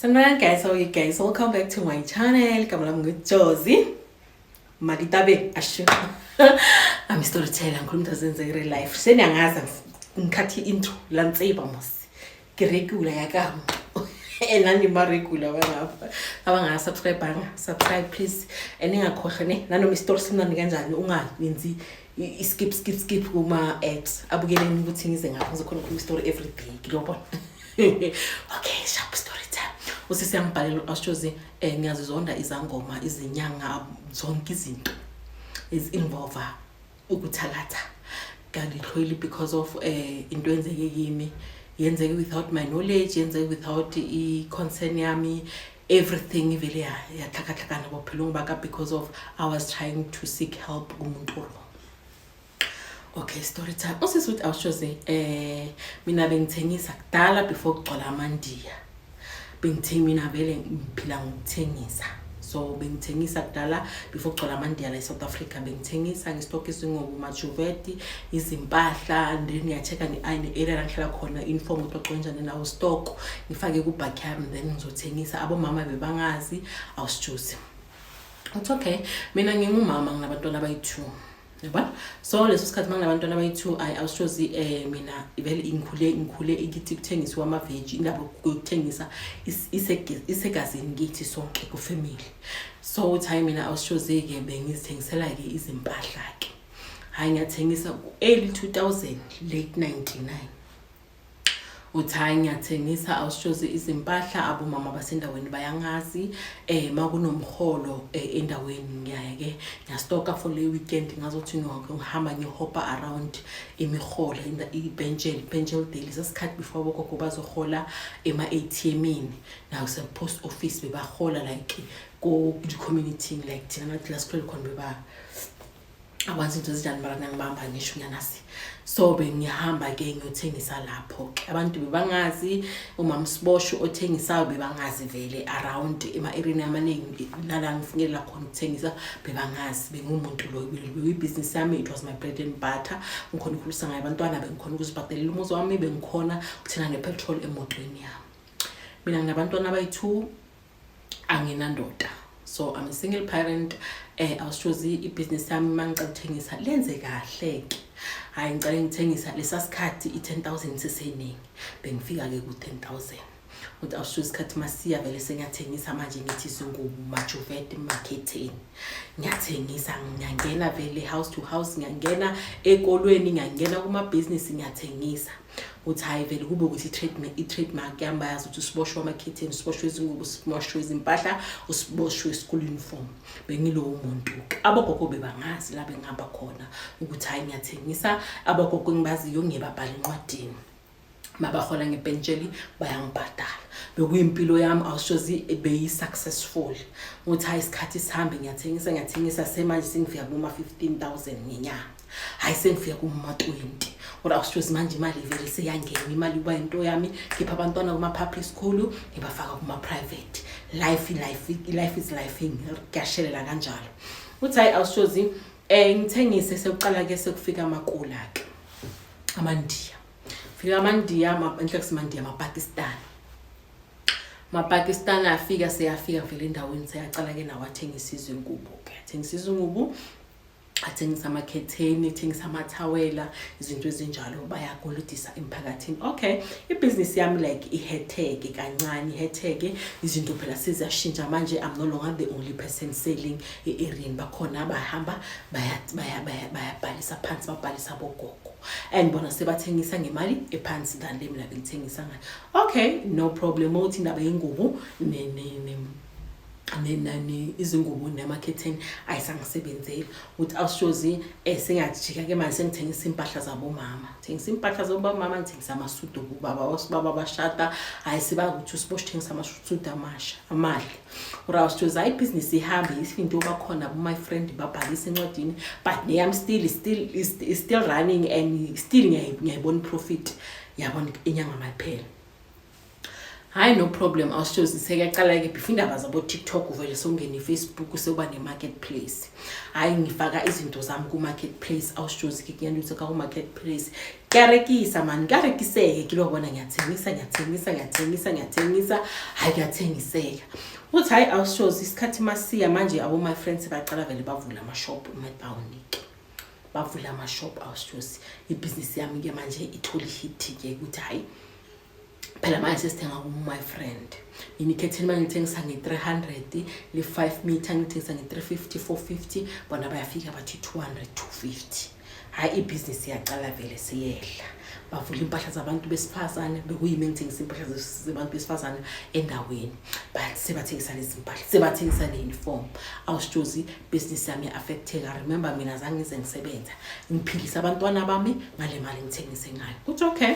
Sanibonani guys, how are you guys? Welcome back to my channel. Igama lami nguJozi. Maditabe ashu. I'm a storyteller, ngikhuluma into zenzeka real life. Seniyangaza ngikhathi intro la ntseba mos. Ke regular ya ka. And nani ma regular bangapha. Abanga subscribe banga, subscribe please. And ningakhohlwa ne nanoma isitori simnandi kanjani ungayenzi i-skip skip skip kuma apps. Abukeleni ukuthi ngize ngapha ngizokhona ukukhuluma story every day. Ngiyobona. Okay, sharp, story time. Usisi yangibhalela ashozi, ngiyazizonda izangoma, izinyanga, zonke izinto ezi-involve ukuthakatha. Kangihlweli because of into enzeke kimi, yenzeke without my knowledge, yenzeke without i-concern yami. Everything ivele yahlakahlakana bophelong baka because of I was trying to seek help kumuntu wrong. Okay, story time. Usisi uthi, awushoze, mina bengithengisa kudala before kugcwala amandiya. Bengithenga mina vele, ngiphila ngokuthengisa. So bengithengisa kudala before kugcwala amandiya la e-South Africa. Bengithengisa ngi-stock izingubo, majuveti, izimpahla, and then ngiya-check-a ne-area la ngihlala khona, uniform ukuthi bagcoke njani nawo, stock ngifake kubhakhi yami, then ngizothengisa. Abomama bebangazi, awusijuzi. It's okay, mina ngingumama, nginabantwana abayi-two, yabona. So leso sikhathi uma nginabantwana abayi-two, ayi, awushozi, mina vele ngikhule ikithi kuthengisiwa amaveji. Indaba yokuthengisa isegazini kithi sonke ku-family. So uthi, hayi, mina, awushozi-ke, bengizithengisela-ke izimpahla-ke. Hhayi, ngiyathengisa ku-early 2000, late 99. Uthi, hhayi, ngiyathengisa, awushozi, izimpahla. Abomama basendaweni bayangazi. Ma kunomholo endaweni, ngiyaya-ke ngiya-stock-a for le weekend. Ngazothi ngihamba ngi-hop-a around imiholo, i-pension day, lesa sikhathi before abogogo bazohola ema-ATM-ini nase-post office. Bebahola like ku-community, like thina nathi la sikhulele khona beba akwazi into ezinjani, mara nangibamba ngisho unyanasi. So bengihamba-ke ngiyothengisa lapho-ke, abantu bebangazi umama Sibosho othengisayo, bebangazi vele around ema-erini amaningi nala ngifinyelela khona ukuthengisa, bebangazi. Bengumuntu loyo, bekuyibhizinisi yami, it was my bread and butter. Ngikhona ukukhulisa ngayo abantwana, bengikhona ukuzibhadalela umuzi wami, bengikhona ukuthenga ne-petrol emotweni yami. Mina nginabantwana abayi-two, anginandoda, so I'm a single parent. Awushozi, ibhizinisi yami uma ngicela ukuthengisa lenze kahle-ke. Hhayi, ngicale ngithengisa lesa sikhathi i-10 000 seseningi, bengifika-ke ku-10 000. Ukuthi awusho, isikhathi masiya vele sengiyathengisa manje, ngithi izingubo, majuvet, makhetheni, ngiyathengisa. Ngiyangena vele house to house, ngiyangena ekolweni, ngiyangena kumabhizinisi, ngiyathengisa. Uthi, hhayi, vele kube ukuthi i-trademark yami, bayazi ukuthi usiboshwe amakhetheni, usiboshwe izingubo, usiboshwe izimpahla, usiboshwe school uniform. Bengilowo muntu-ke, abogogo bebangazi la bengihamba khona ukuthi, hhayi, ngiyathengisa. Abogogo engibaziyo ngiyebabhala encwadini, mabahola ngepentsheli bayangibhadala. Bekuyimpilo yami, awushozi, beyi-successful. Uthi, hhayi, isikhathi sihambe, ngiyathengisa, ngiyathengisa, semanje sengifika kuma-15 000 ngenyanga. Hhayi, sengifika kuma-20. Kodwa awushozi, manje imali vele seyangena, imali kuba into yami. Ngipha abantwana kuma-public school, ngibafaka kuma-private. Life, life, life is lifing, kuyashelela kanjalo. Uthi, hhayi, awushozi, ngithengise, sekuqala-ke sekufika amakula-ke, amandiya. Fika amandiya, enhle kusimandiya, amapakistan. Mapakistan afika, seyafika vele endaweni, seyacala-ke nawo athengisa izingubo-ke, athengisa izingubo, athengisa amakhetheni, athengisa amathawela, izinto ezinjalo, bayakolodisa emphakathini. Okay, ibhizinisi yami like ihetheke kancane, ihetheke. Izinto phela seziyashintsha manje, I'm no longer the only person selling e-areeni. Bakhona abahamba bayabhalisa phansi, babhalisa bogogo, and bona sebathengisa ngemali ephansi than le mina bengithengisa ngayo. Okay, no problem. Uthi indaba yengubo ne izingubo nemakhetheni ayisangisebenzeli. Uthi, awushozi, sengiyajika-ke manje, sengithengisa impahla zabomama, thengisa impahla zabomama, ngithengisa amasudu kubaba, osibaba bashada. Hhayi, sibakuthi usibosh thengisa amasudu amasha amahle. Ura, awushozi, hayi, ibhizinisi ihambe isinto, bakhona my friend babhalisa encwadini, but neyami still is still running and still ngiyayibona i-profit, yabona, inyanga mayiphela. Hayi, no problem, awushozi. Sekuyaqala-ke before indaba zabo-TikTok, uvele sewungene i-Facebook, sewuba ne-marketplace. Hhayi, ngifaka izinto zami ku-marketplace, awushozi-ke. Kuyalutho ka ku-marketplace, kuyarekisa mani, kuyarekiseke. Kilo bona ngiyathengisa, ngiyathengisa, ngiyathengisa, ngiyathengisa. Hhayi, kuyathengiseka. Uthi hhayi, awushozi, isikhathi masiya manje, abo-my friends baqala vele bavula ama-shop ematawuni-ke, bavula ama-shop, awushozi. Ibhizinisi yami-ke manje ithole i-hit-ke, ukuthi hhayi phela manje sesithenga ku-my friend. Mina ikhetheni uma ngilithengisa nge-300 le-5 meter, ngilithengisa nge-350, 450, bona bayafika bathi 200, 250. Hhayi, ibhizinisi iyaqala vele siyehla. Bavula impahla zabantu besifazane. Bekuyimi engithengisa impahla zabantu besifazane endaweni, but sebathengisa lezi mpahla, sebathengisa ne-uniform, awusitshozi. Ibhizinisi yami iya-affecteka. Remember, mina zange ngize ngisebenza, ngiphilisa abantwana bami ngale mali ngithengise ngayo. Kuthi okay,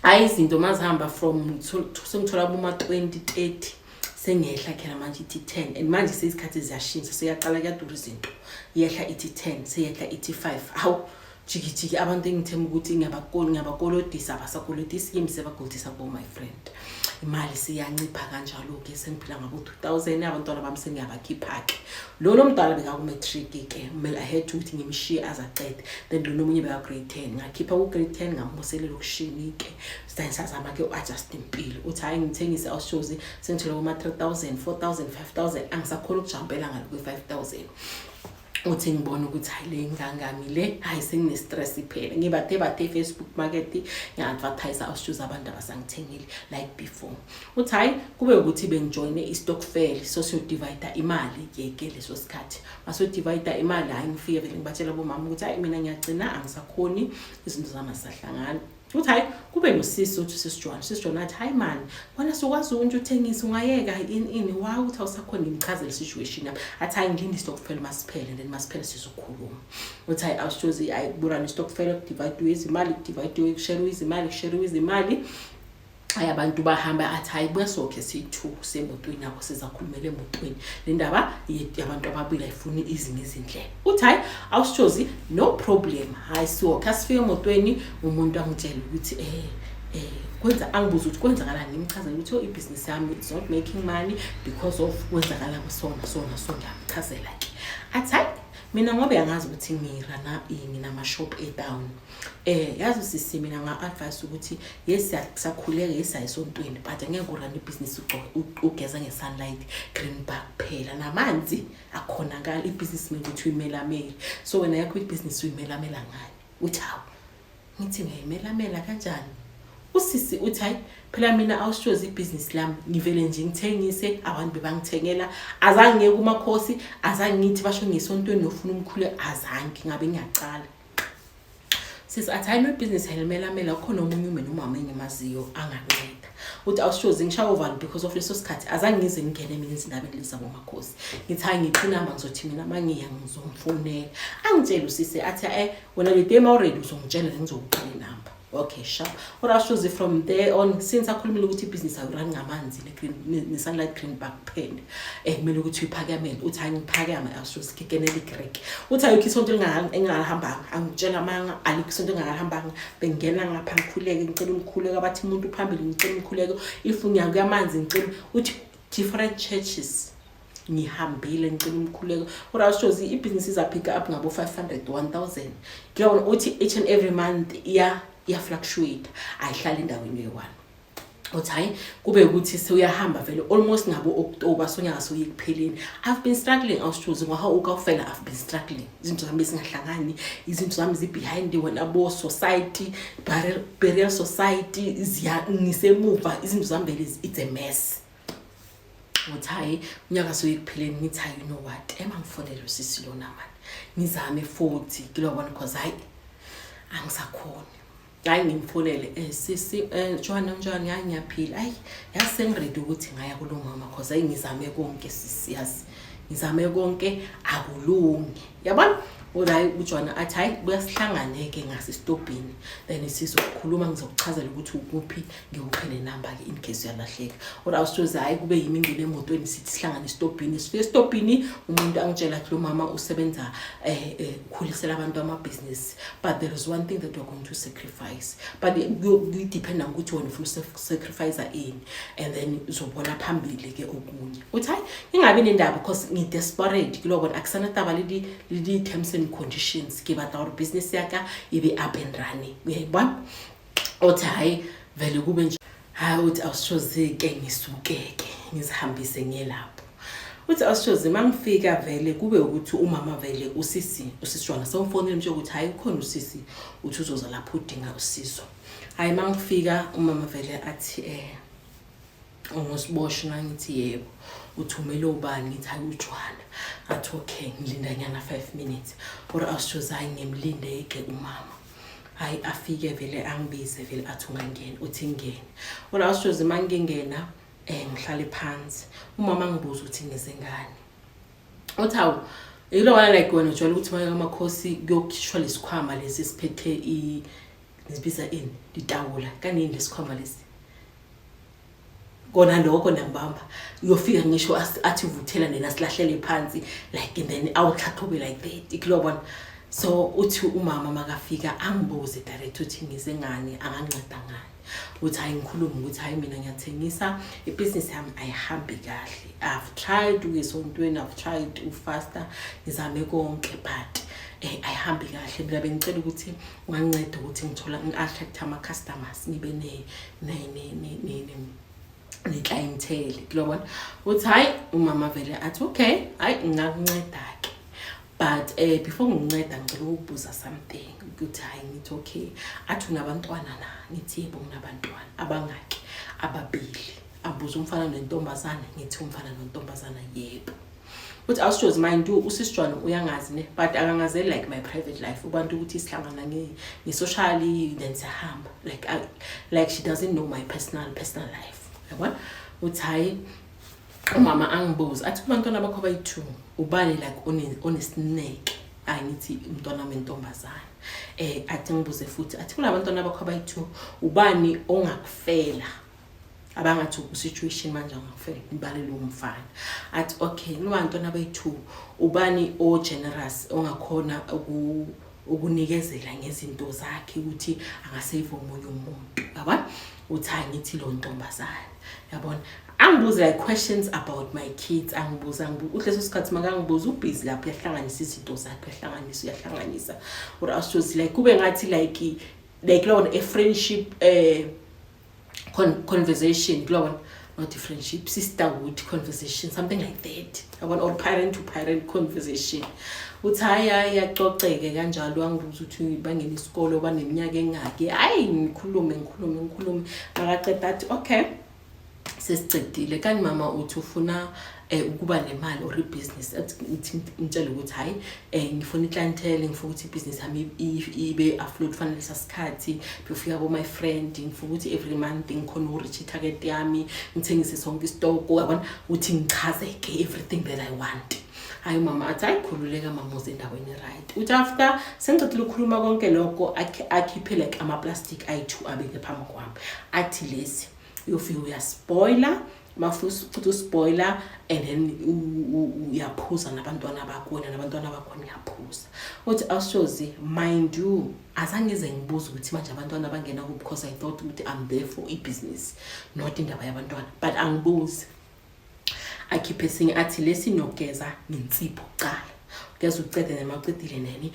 hayi, izinto mazihamba from sengithola kuma-20, 30, sengehla khona manje ithi 10, and manje seyizikhathi ziyashintsha, seyaqala kuyadura izinto. Yehla ithi 10, seyehla ithi 5. Hawu, jiki jiki, abantu engithemba ukuthi ngiyabakolodisa abasakolodisi kimi, sebakolodisa bo-my friend. Imali siyancipha kanjalo-ke, sengiphila ngabo-2000. Abantwana bami sengiyabakhipha-ke. Lona omdala bekaku-matric-ke, kumele I had ukuthi ngimshiye azacede. Then lona omunye beka-grade 10, ngakhipha ku-grade 10, ngambuselela elokishini-ke. Sazama-ke u-adjust impilo. Uthi hhayi, ngithengise, awushozi, sengithole kuma-3000, 4000, 5000. Angisakhona ukujampela ngalo kwi-5000. Uthi ngibona ukuthi hayi, le ngangami le, hayi, sengine-stress phela. Ngibathe bathe Facebook Market, ngiya-advertise, awusitshuza, abantu abasangithengile like before. Uthi hhayi, kube ukuthi bengijoyine i-stokvel, so siyodivida imali-ke ke leso sikhathi. Masiyodivida imali, hhayi, ngifike vele ngibatshela bomama ukuthi hhayi, mina ngiyagcina, angisakhoni, izinto zami azisahlangani. Uthi hhayi, kube nosisi, uthi usisi Joan, usisi Joan athi, "Hayi mani, wena sukwazi ukuthi uthengise, ungayeka ini ini wa?" Uthi awusakhona, ngimchazele i-situation yami. Athi hhayi, ngilinde istokfela masiphele, then masiphele sizokhuluma. Uthi hhayi, awusitshozi, hayi, kuburana istokfela, kudivayidiwe izimali, kudivayidiwe, kusheriwe izimali, kusheriwe izimali. Hayi, abantu bahamba. Athi hayi, buya sokhe siyi-two semotweni yakho, sizakhulumela emotweni le ndaba yabantu ababili, ayifuni izinye izindlela. Uthi hhayi, awusitshozi, no problem. Hhayi, siwokhe asifike emotweni, umuntu angitshele ukuthi kwenza, angibuza ukuthi kwenzakalani. Ngimchazele ukuthi, oh, ibhizinisi yami, it's not making money because of kwenzakala kusona sona. So ngiyamchazela-ke. Athi hayi, mina ngoba yangazi ukuthi ngirana nginama-shop e-town, yazi sisi, mina nga-advise ukuthi yes, siyakhuleka, yes, ayisontweni, but angeke urane ibhizinisi ugeza nge-Sunlight green bar kuphela, namanzi akhonakala. Ibhizinisi kumele ukuthi uyimelamele. So wena yakho ibhizinisi uyimelamela ngani? Uthi hawu, ngithi ngiyayimelamela kanjani? Usisi uthi hayi phela, mina awushozi, ibhizinisi lami ngivele nje ngithengise, abantu bebangithengela, azange ngiye kumakhosi, azange ngithi basho ngisontweni nofuna umkhulu, azange ngabe ngiyacala. Sisi athi hayi, no, ibhizinisi ayilimelamela, kukhona omunye ume nomama engimaziyo anganceda. Uthi awushozi, ngishaya uvalo because of leso sikhathi azange ngize ngingene mina ezindabeni lezi zabomakhosi. Ngithi hayi, ngiphi inamba, ngizothi mina uma ngiya ngizomfonela. Angitshele usisi, athi wena le day already uzongitshela, ngizokupha inamba. Okay, sharp. Kodwa ashozi, from there on, since akhulumile ukuthi ibhizinisi awurani ngamanzi ne-Sunlight green bar kuphela, kumele ukuthi uyiphakamele. Uthi hayi, ngiphakame, awushozi, ngikenela igrek. Uthi ayikho isonto engingalihambanga, angitshela amanga, alikho isonto engingalihambanga. Bengingena ngapha ngikhuleke, ngicela umkhuleko, abathi umuntu phambili, ngicela umkhuleko, if ngiyakuya amanzi ngicela. Uthi different churches ngihambile, ngicela umkhuleko. Kodwa awushozi, ibhizinisi iza-pick up ngabo 500, 1000 kuyona. Uthi each and every month iya iya-fluctuate, ayihlali endaweni eyi-one. Uthi hayi, kube ukuthi sewuyahamba vele almost ngabo October sonyaka soye ekupheleni. I've been struggling, awusitshozi, ngoba ukawufela, I've been struggling, izinto zami bezingahlangani, izinto zami zi-behind wena bo society, burial society, ziya ngisemuva, izinto zami vele it's a mess. Uthi hayi, unyaka soye ekupheleni. Ngithi hayi, you know what, ema ngifonele usisi lona mani, ngizame futhi kilobona, because hayi, angisakhoni. Hayi, ngimfonele, "Sisi, Joanna, unjani?" "Hayi, ngiyaphila. Hayi, yazi sengiready ukuthi ngaya kulo mama, cause hayi, ngizame konke sisi, yazi ngizame konke, akulungi." Yabona? Uthi hayi, uJwana athi, "Hayi, kuyasihlangane-ke ngasesitobhini, then sizokhuluma, ngizokuchazela ukuthi ukuphi, ngikuphe nenamba-ke in case uyalahleka." Or awusithozi, hhayi, kube yimi ingene emotweni, sithi sihlangane esitobhini. Sifike esitobhini, umuntu angitshela athi lo mama usebenza ukhulisela abantu amabhizinisi, but there is one thing that we're going to sacrifice, but kuyi-dependa ngokuthi wena ufuna usacrifice ini, and then uzobona phambili-ke okunye. Uthi hayi, ngingabi nendaba because ngi-desperate kulobona, akusanataba le di-terms and conditions, ke batla gore business ya ka e be up and running, uyayibona. Uthi hhayi, vele kube nje. Hhayi, uthi awushozi-ke, ngisuke-ke ngizihambise ngiyelapho. Uthi awushozi, uma ngifika vele kube ukuthi umama vele usisi usisijwana sewumfonile, mtsho ukuthi hhayi, ukhona usisi, uthi uzoza lapho, udinga usizo. Hhayi, uma ngifika umama vele athi, "Ungosiboshwa?" Nangithi, "Yebo." "Uthumele ubani?" Ngithi, "Hayi, uJwana." Athi, "Okay, ngilinda nyana 5 minutes." Or awushozi, hayi, ngimlinde-ke umama. Hayi, afike vele angibize vele, athi, "Ungangena." Uthi ngene. Or awushozi, uma ngingena ngihlale phansi, umama ngibuza ukuthi ngize ngani. Uthi hawu, yilo wena, like wena ujwayele ukuthi manje amakhosi kuyokhishwa lesikhwama lesi siphethe i ngizibiza ini, ditawula kanini, lesikhwama lesi kona lokho nangibamba, uyofika ngisho athi vuthela nena, silahlele phansi like, and then awuhlathobe like that, ikulobona. So uthi umama makafika angibuze direct uthi ngize ngani, anganceda ngani. Uthi hayi, ngikhulume ukuthi hayi, mina ngiyathengisa, ibhizinisi yami ayihambi kahle. I've tried ukuya esontweni, I've tried ufasta, ngizame konke, but ayihambi kahle. Mina bengicela ukuthi unganceda ukuthi ngithola ngi-attract ama-customers, ngibe ne-clientele kulobona. Uthi hayi, umama vele athi, "Okay, hayi, ngingakunceda-ke, but before nginceda ngicela ukukubuza something." Ukuthi hayi, ngithi, "Okay." Athi, "Unabantwana na?" Ngithi, "Yebo, nginabantwana." "Abangaki?" "Ababili." Abuza, "Umfana nentombazana?" Ngithi, "Umfana nontombazana, yebo." Uthi awushozi, mind you, usisijwana uyangazi ne, but akangazeli like my private life, ubantu ukuthi sihlangana nge-socially, then siyahamba, like like she doesn't know my personal life, yabona. Uthi hayi, umama angibuza athi, "Kubantwana bakho abayi-two, ubani like onesineke?" Hayi, ngithi, "Umntwana wami entombazana." Athi ngibuze futhi, athi, "Kulabantwana bakho abayi-two, ubani ongakufela, abangathi ku-situation manje angakufela?" Ngibale lowo mfana. Athi, "Okay, kulabantwana abayi-two, ubani o-generous, ongakhona ukunikezela ngezinto zakhe ukuthi angasave omunye umuntu?" Yabona. Uthi hayi, ngithi lo ntombazana, yabona. Angibuze like questions about my kids, angibuza, angibuza. Uthi leso sikhathi makangibuza, ubhizi lapho uyahlanganisa izinto zakhe, uyahlanganisa, uyahlanganisa. Or awushozi, like kube ngathi like lona a friendship conversation kulobona, not a friendship, sisterhood conversation, something like that, yabona, or parent to parent conversation. Uthi hayi, hayi, yacoceke kanjalo. Angibuza ukuthi bangena isikolo, baneminyaka engaki. Hayi, ngikhulume, ngikhulume, ngikhulume. Akaceda athi, "Okay, sesicedile kani mama, uthi ufuna ukuba nemali or ibhizinisi?" Athi ngithi ngitshele ukuthi hayi, ngifuna i-clientele, ngifuna ukuthi ibhizinisi yami ibe afloat, fanele lesasikhathi befika ko my friend, ngifuna ukuthi every month ngikhona uku-reach i-target yami, ngithengise sonke isitoko, yabona. Uthi ngichazeke everything that I want. Hayi, mama athi, "Hayi, khululeka mama, uze endaweni right." Uthi after sengicedile ukukhuluma konke lokho, akhiphe like ama-plastic ayi-two, abeke phambi kwami, athi, "Lesi uyofika uyaspoila, mafuna uspoila, and then uyaphuza nabantwana bakho, wena nabantwana bakho niyaphuza." Uthi awushozi, mind you, azange ngize ngibuze ukuthi manje abantwana bangena kuphi, because I thought ukuthi I'm there for i-business, not indaba yabantwana, but angibuzi. Akhiphe esinye, athi, "Lesi niyogeza ngensipho kuqala, ugeza ucede, nema ucedile neni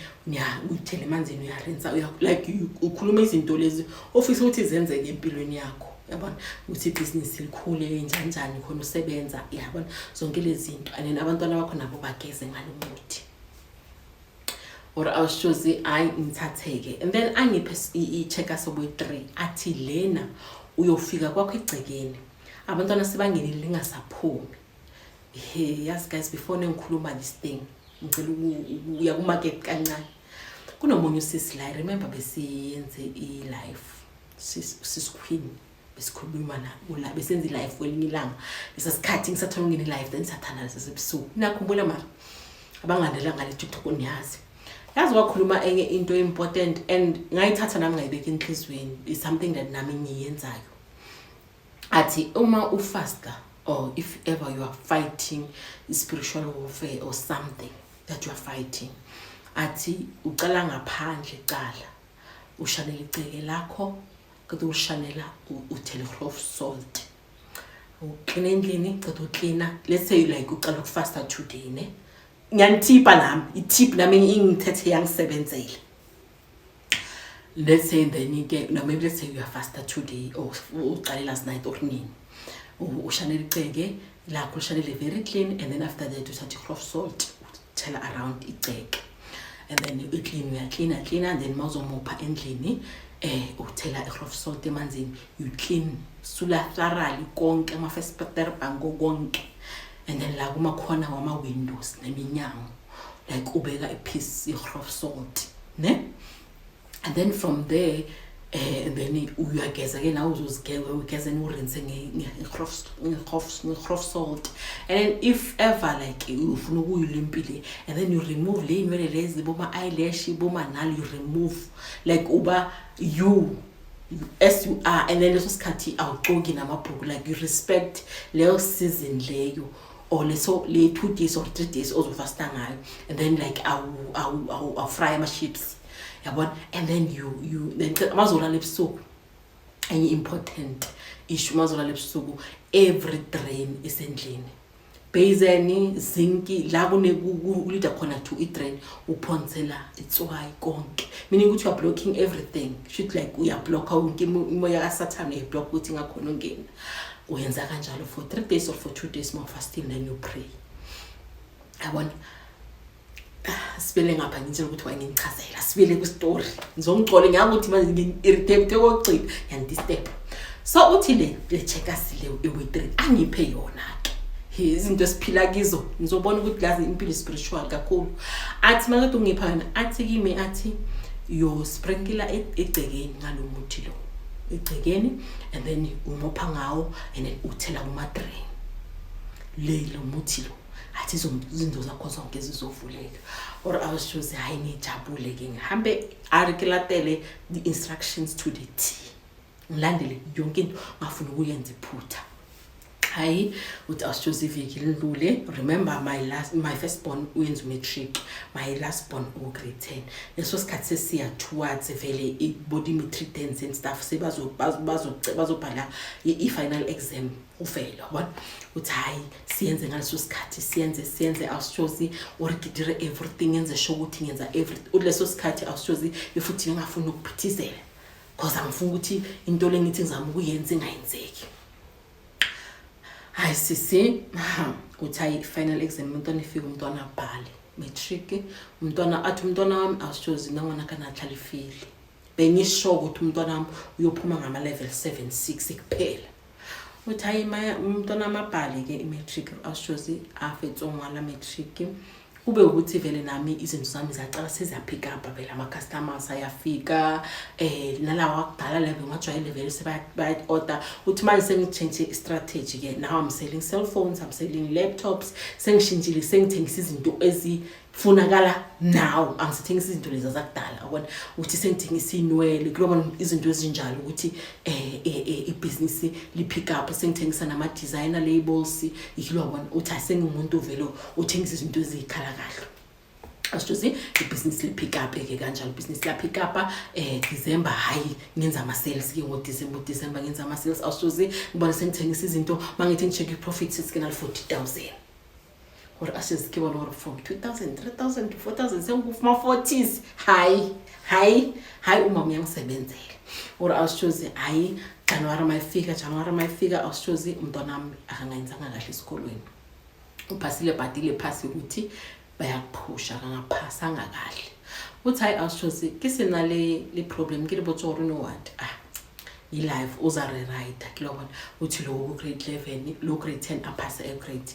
uyithele emanzini, uyarinsa." Like ukhuluma izinto lezi ofisa ukuthi zenzeke empilweni yakho, yabona, ukuthi ibhizinisi likhule njani njani, khona usebenza, yabona, zonke lezi zinto, and then abantwana bakho nabo bageze ngalo muthi. Or awushozi, hayi, ngithatheke, and then angiphe i-checker sobuyi-three, athi, "Lena uyofika kwakho egcekeni, abantwana sebangenile, lingasaphumi." He, yazi guys, before nengikhuluma this thing, ngicela uya kumarket kancane. Kunomunye usisi la, I remember besiyenze i-live, sis queen, besikhuluma na ula, besenza i-live kwelinye ilanga, lesa sikhathi ngisathola ungena i-live, then sathanda sesebusuku, nakhumbula mara. Abangilandela ngale TikTok niyazi. Yazi wakhuluma enye into important and ngayithatha nami ngayibeka enhliziyweni. Is something that nami ngiyenzayo. Athi uma ufasta or if ever you are fighting spiritual warfare or something that you are fighting, athi ucala ngaphandle, cala ushanela iceke lakho, qeda ulishanela uthele of salt, uklina endlini, qeda uklina. Let's say like ucala ukufasta today, ne? Ngiyanithipa nami, i-tip nami ingithethe yangisebenzela. Let's say then ke, no, maybe let's say you are faster today or uqale last night or nini, ushanele iceke lakho, ushanele very clean, and then after that uthatha i-of salt, uthela around iceke, and then uclean, uyaklina klina, and then mawuzomopha endlini uthela i-of salt emanzini, you clean, sula thoroughly konke, ama-fesper bango konke, and then la kumakhona wama-windows neminyango, like ubeka i-piece ye-of salt, ne? And then from there and then uyageza ke nawe, uzozigeza, ugeze, urinse nge-of salt. And then if ever like ufuna ukuyilimpile, and then you remove le inwele lezi boma eyelash boma nali, you remove like uba you as you are, and then leso sikhathi awucoki namabhuku, like you respect leyo season leyo or leso le 2 days or 3 days ozofasta ngayo. And then like awu fry ama-chips, yabona? And then you then mazolala ebusuku, enye important issue, mazolala ebusuku, every drain esendlini, basin, zinki, la kune kulida khona to i-drain, uphonsela itswayi konke, meaning ukuthi you are blocking everything, should like uyablocka wonke imoya kaSathane, uyayiblock ukuthi ingakhona ungena. Uyenza kanjalo for 3 days or for 2 days more fasting, then you pray, yabona? Sibele ngapha, ngitshela ukuthi wayengichazela, sibele kwistory, ngizongixole ngiyakuthi manje ngi-irritate kokugcina, ngiyandisturb. So uthi le Checkers le ewe-3 angiphe yona-ke izinto esiphila kizo, ngizobona ukuthi lazi impilo spiritual kakhulu. Athi makade ungipha yona, athi kimi, athi yo sprinkle egcekeni ngalo muthi lo egcekeni, and then umopha ngawo, and then uthela kuma-drain le lo muthi lo. Athi izinto zakho zonke zizovuleka. Or awushozi, hayi, ngijabule ke, ngihambe, a re ke latele the instructions to the T, ngilandele yonke into, ngafuna ukuyenza iphutha. Hayi, uthi awushozi, iviki lidlule. Remember, my first born uyenza umatric, my last born u-grade 10. Leso sikhathi sesiya towards vele i-body matric dance and stuff, sebazobhala i-final exam uvele, yabona? Uthi hayi, siyenze ngaleso sikhathi, siyenze, awushozi, or ke dire everything, yenze sure ukuthi ngenza everything. Leso sikhathi awushozi futhi ngingafuni ukuphithizela, cause angifuni ukuthi into le ngithi ngizama ukuyenza ingayenzeki. Hayi sisi, uthi hayi, final exam, umntwana ifike, umntwana abhale matric. Umntwana athi, umntwana wami awushozi nangwana kanatlhalifile, bengisho ukuthi umntwana wami uyophuma ngama-level 7 6 kuphela. Uthi hayi, umntwana amabhale-ke i-matric, awushozi, afetsongwala matric. Kube ukuthi vele nami izinto zami ziyacala seziya-pick up vele, ama-customers ayafika, nalawa akudala la bengajwayele vele sebaya-order. Uthi manje sengitshintshe i-strategy ke, now I'm selling cell phones, I'm selling laptops, sengishintshile, sengithengisa izinto ezifunakala now, angisithengisa izinto lezi zakudala, yabona? Uthi sengithengisa inwele kuloba izinto ezinjalo, ukuthi ibhizinisi li-pick up, sengithengisa nama-designer labels, yilobona. Uthi asengumuntu vele uthengisa izinto eziyikhala kahle. Asitshozi, ibhizinisi li-pick up ke kanjalo, ibhizinisi la pick up. December, hayi, ngenza ama sales ke ngo December, December ngenza ama sales. Awusitshozi, ngibona sengithengisa izinto, mangithi ngicheck i-profit, sesikena 40,000. Gore a setse ke bona gore from 2000, 3000 to 4000, sengikufuma 40s. Hayi, hayi, hayi, umama uyangisebenzela. Or awusitshozi, hayi, January mayifika, awusitshozi, umntwana wami akangayenzanga kahle esikolweni. Uphasile, bhadile phasi ukuthi bayakuphusha, akangaphasanga kahle. Uthi hayi, awusitshozi, ke sena le problem, ke le botse gore no, what, ah, I-life uza-rewrite kulobona. Uthi lo ku-grade 11, lo grade 10, aphase e-grade,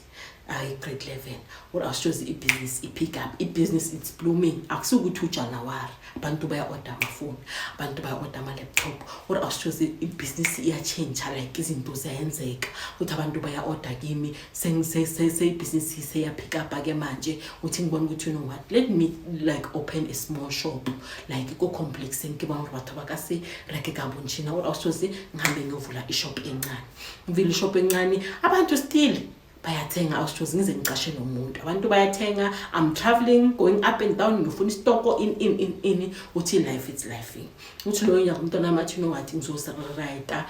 ayi, grade 11. Uri awushozi ibhizinisi i-pick up, ibhizinisi it's blooming. Akusukuthi uJanuwari abantu baya-order amafoni, abantu baya-order ama-laptop. Uri awushozi ibhizinisi iyatshintsha, like izinto ziyayenzeka ukuthi abantu baya-order kimi. Seyibhizinisi seya-pick up-ke manje. Uthi ngibona ukuthi, you know what, let me like open a small shop like ko-complex, ngibona ukuthi batho ba ka se reke ka bontšhina. Uri awushozi ngihambe ngiyovula ishop encane. Ngivile ishop encane, abantu still bayathenga. Awushozi ngize ngicashe nomuntu, abantu bayathenga. I'm traveling, going up and down, ngifuna isitoko in in in in. Uthi life, it's life. Uthi loyo nyaka umntwana wami athi, you know what, ngizorewrite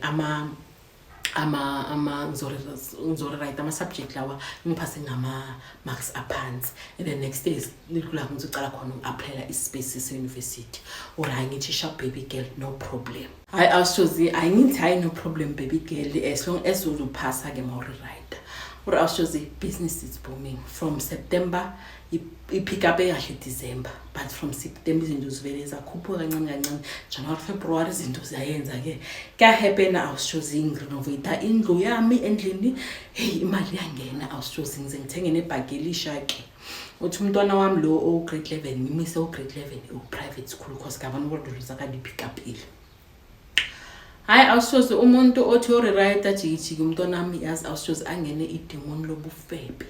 ama ngizorewrite ama-subject lawa, ngiphase ngama-marks aphansi, and then next day kula ngizocala khona uku-applyela ispace se-university. Or hayi, ngithi sharp, baby girl, no problem. Hayi, awushozi, hayi, ngithi hayi, no problem, baby girl, as long as uzophasa-ke ma urewrite. Uri awushozi business is booming from September, i-pick up ekahle December, but from September izinto zivele zakhuphuka kancane kancane. January, February, izinto ziyayenza-ke, kuyahappena. Awushozi ngirenovate indlu yami, endlini, hey, imali iyangena. Awushozi ngize ngithenge nebhagi elisha-ke. Uthi umntwana wami lo o-grade 11, ngimise u-grade 11 u-private school, cause ngabona ukuthi dilo tsaka di-pick up-ile. Hayi, awushozi umuntu othi orewrite jikijiki, umntwana wami, yazi, awushozi angene idimoni lobufebe.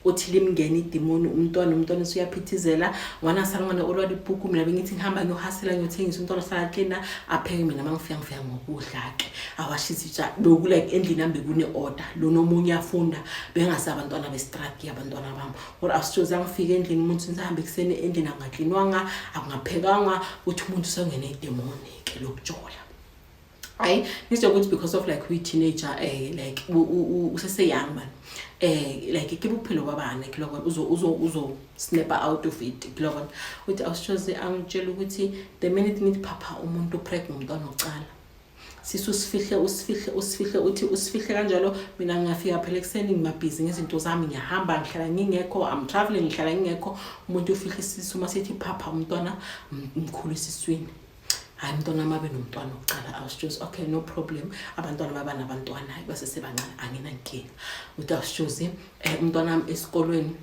Uthi limngene idimoni umntwana usuyaphithizela. Ngwana sala, ngwana olwa libhuku. Mina bengithi ngihamba ngiyohasela, ngiyothengisa, umntwana sala klina, apheke. Mina uma ngifika, ngifika ngokudla-ke, awashe izitsha. Bekulike endlini yami bekune-order, lona omunye uyafunda, bengase abantwana bestrati, abantwana bami. Or awusitshozi angifike endlini, umuntu ngihambe ekuseni, endlini angaklinwanga, akungaphekanga. Uthi umuntu usengene idemoni-ke lokujola. Hayi, ngisho ukuthi because of like uyi-teenager, like usese-young man, like ke bophelo ba bana ke lobona, uzo snap out of it ke lobona. Uthi awusitshozi angitshela ukuthi the minute ngithi phapha, umuntu upreg ngumntwana ocala sisu, usifihle, usifihle, usifihle. Uthi usifihle kanjalo. Mina ngiyafika phela ekuseni, ngimabhizi ngezinto zami, ngiyahamba, ngihlala ngingekho, I'm traveling, ngihlala ngingekho. Umuntu ufihle isisu, uma sithi phapha, umntwana mkhulu esiswini. Hayi, umntwana mabe nomntwana wokuqala. Awusitshozi, okay, no problem, abantwana baba nabantwana, hayi, basesebancane, anginankinga. Uthi awusitshozi umntwana wami esikolweni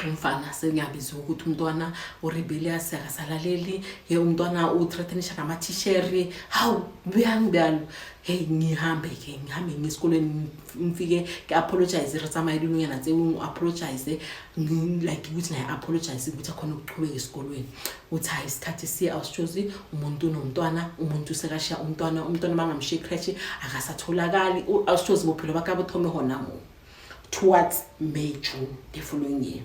umfana sengiyabizwa ukuthi umntwana urebellious, akasalaleli ye, umntwana uthreatenisha namathisheri. Hawu, buyani byalo. Hey, ngihambe-ke, ngihambe ngesikolweni, ngifike ke-apologize, re tsamaye dilonyana tseo, ngi-apologize, like ukuthi naye apologize ukuthi akhona ukuchubeka esikolweni. Uthi hayi, isikhathi siye, awusitshozi umuntu unomntwana, umuntu sekashiya umntwana, umntwana bangamshiya ecreche, akasatholakali. Awusitshozi bophelo bakhe abuthome hona mo towards May, June the following year.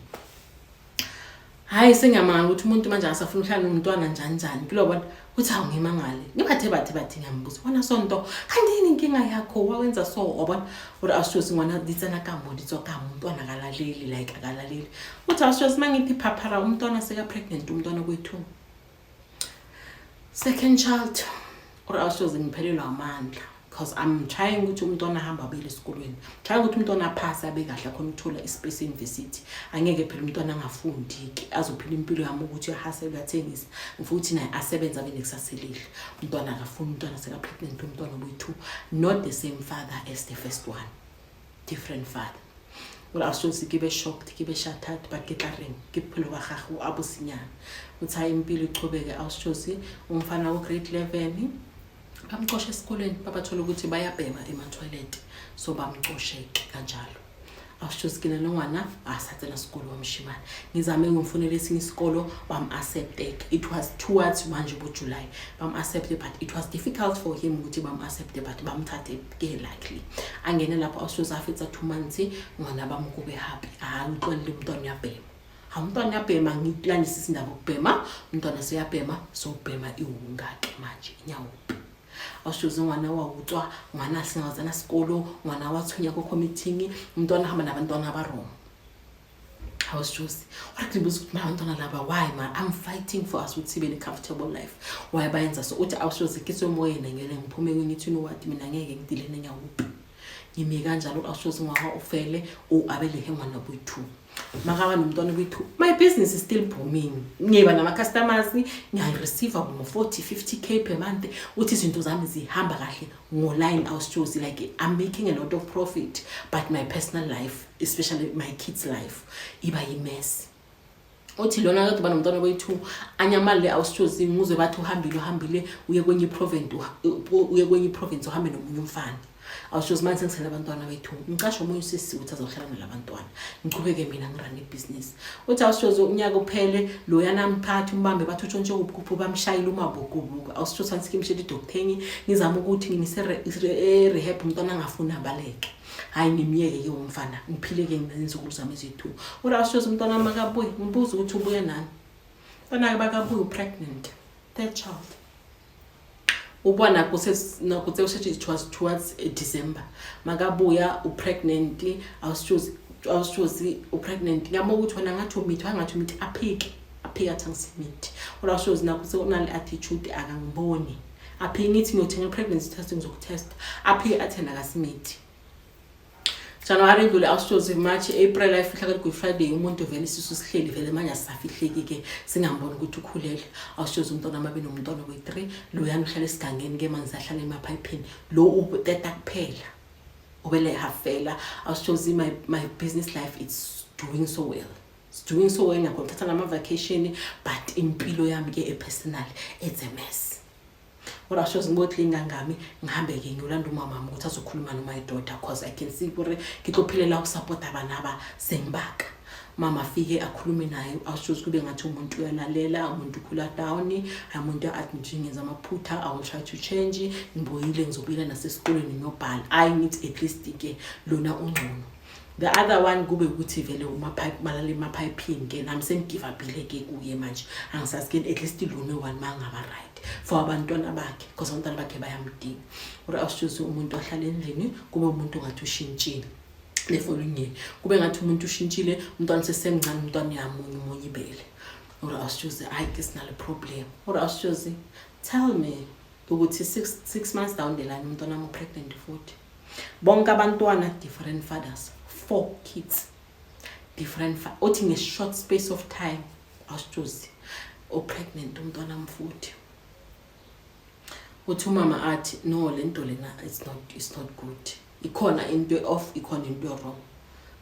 Hayi, sengiyamangala ukuthi umuntu manje akasafuna ukuhlala nomntwana, njani njani kulobona. Uthi hawu, ngimangale, ngibathe bathe bathi, ngiyambuza wona sonto, kanti yini inkinga yakho, wawenza so? Wabona uri awusitshozi ngwana di tsena ka mo, di tswa ka mo, umntwana akalaleli, like akalaleli. Uthi awusitshozi uma ngithi phaphara, umntwana seka-pregnant, umntwana kwethu, second child. Or awusitshozi ngiphelelwa amandla because I'm trying ukuthi umntwana ahambe abuyele esikolweni, trying ukuthi umntwana aphase, abe kahle, akhona ukuthola ispace e-university. Angeke phela umntwana angafundi-ke, azophila impilo yami ukuthi uyahasela, uyathengisa. Ngifuna ukuthi naye asebenze, abe nekusasa elihle. Umntwana akafuni, umntwana seka-pregnant, umntwana obuyi-two, not the same father as the first one, different father. Well, awusitshozi ke be shocked, ke be shattered, but ke tla reng, ke bophelo ba gagwe a bosinyana. Uthi hayi, impilo ichubeke. Awusitshozi umfana wo-grade 11 bamcosha esikolweni, babathola ukuthi bayabhema ema-toilet, so bamcoshe-ke kanjalo. Awusitshozi ke nalo ngwana a sa tsena sekolo wa moshimane. Ngizame ngimfunele esinye isikolo, bam-accepte. It was towards manje bo-July, bam-accepte, but it was difficult for him ukuthi bam-accepte, but bamthathe ke. Luckily angene lapho. Awusitshozi afetsa 2 months, ngwana bamkube happy, hayi, utlwelele umntwana uyabhema. Hawu, umntwana uyabhema, ngikulandisisa indaba okubhema, umntwana seyabhema, sowubhema iwunga-ke manje, inyaope. Awusitshozi ngwana wa utswa, ngwana a sena tsena sekolo, ngwana wa tshwenya ko committing, umntwana ahamba nabantwana abarong. Awusitshozi ore ke ndibuza ukuthi abantwana laba, why ma I'm fighting for us ukuthi sibe ne-comfortable life, why bayenza so? Uthi awusitshozi ke tswe moyena ngene ngiphume, ngithi you know what, mina ngeke ngidile nenyaope. Ngimi kanjalo, awushozi ngwaga o fele o abelehe ngwana boyi-two, makaba nomntwana boyi-two. My business is still booming, ngiba nama-customers, ngiyayireceive bo-40 50K per month. Uthi izinto zami zihamba kahle ngo-line, awushozi, like I'm making a lot of profit, but my personal life, especially my kids' life, iba yi-mess. Uthi lona kade uba nomntwana boyi-two, anyamalile, awusitshozi, nguzwe bathi uhambile, uhambile uye kwenye iprovince, uye kwenye iprovince, uhambe nomunye umfana. Awusitshozi, manje sengisele abantwana bethu, ngicashe omunye usisi ukuthi azohlala nalabantwana, ngichubeke mina ngirane ibhizinisi. Uthi awusitshozi, unyaka uphele, loyana mphathi umbambe, bathi utshontshe ubukhuphu, bamshayile umabukubuku. Awusitshozi, fanele ngimshele idoctor, ngizama ukuthi ngimise e-rehab, umntwana angafuni, abaleke. Hhayi, ngimyeke-ke umfana, ngiphile-ke nenzukulu zami eziyi-two. Uri awusitshozi, umntwana wami akabuye, ngibuze ukuthi ubuye nani. Mntwana-ke bakabuye, u-pregnant, third child. Ubona kuse ushethi it was towards December makabuya, upregnant. Awusitshozi, awusitshozi, upregnant. Ngiyabona ukuthi wena ngathi umithi, wangathi umithi, aphike, aphike, athi angisimithi. Ura awusitshozi, nakho sekunale attitude, akangiboni, aphike. Ngithi ngiyothenga i-pregnancy test, ngizokutesta, aphike, athi yena akasimithi. January ndlule, awusitshozi, March, April, ayifihla Good Friday. Umuntu vele isisu sihleli vele manje, asisafihleki-ke, singamboni ukuthi ukhulele. Awusitshozi, umntwana amabe nomntwana we-three. Loyana uhlala esigangeni-ke manje, ahlala emaphayiphini, lo uteta kuphela, ubele hafela. Awusitshozi, my business life, it's doing so well, it's doing so well, ngiyakhona ukuthatha nama-vacation, but impilo yami-ke e-personal, it's a mess. Kodwa sho ngibotli ngangami, ngihambe-ke ngiyolanda umamami ukuthi azokhuluma noma daughter, 'cause I can see gore ke tlo phelela ukusapota bana ba sengibaka. Mama afike akhulume naye. Awushozi, kube ngathi umuntu uyalalela, umuntu ukhula down, umuntu admit, "Ngenza amaphutha, I will try to change, ngibuyile, ngizobuyela nasesikolweni ngiyobhala." Ayi, ngithi at least-ke lona ungcono. The other one kube ukuthi vele umapipe malala emaphayiphini ke, nami sengigive upile ke kuye manje, angisazi ke. At least lona one mangaba right for abantwana bakhe, because abantwana bakhe bayamdinga. Uri awushuzi, umuntu ahlala endlini, kube umuntu ngathi ushintshile. Le following year kube ngathi umuntu ushintshile, umntwana sesemncane, umntwana uyamunye umunye ibele. Uri awushuzi, hayi ke sinale problem. Uri awushuzi, tell me ukuthi 6 months down the line, umntwana wami pregnant futhi, bonke abantwana different fathers, four kids, different, uthi nge-short space of time, awusitshozi, upregnant umntwana futhi. Uthi umama athi, "No, le nto lena it's not good, ikhona into off, ikhona into wrong,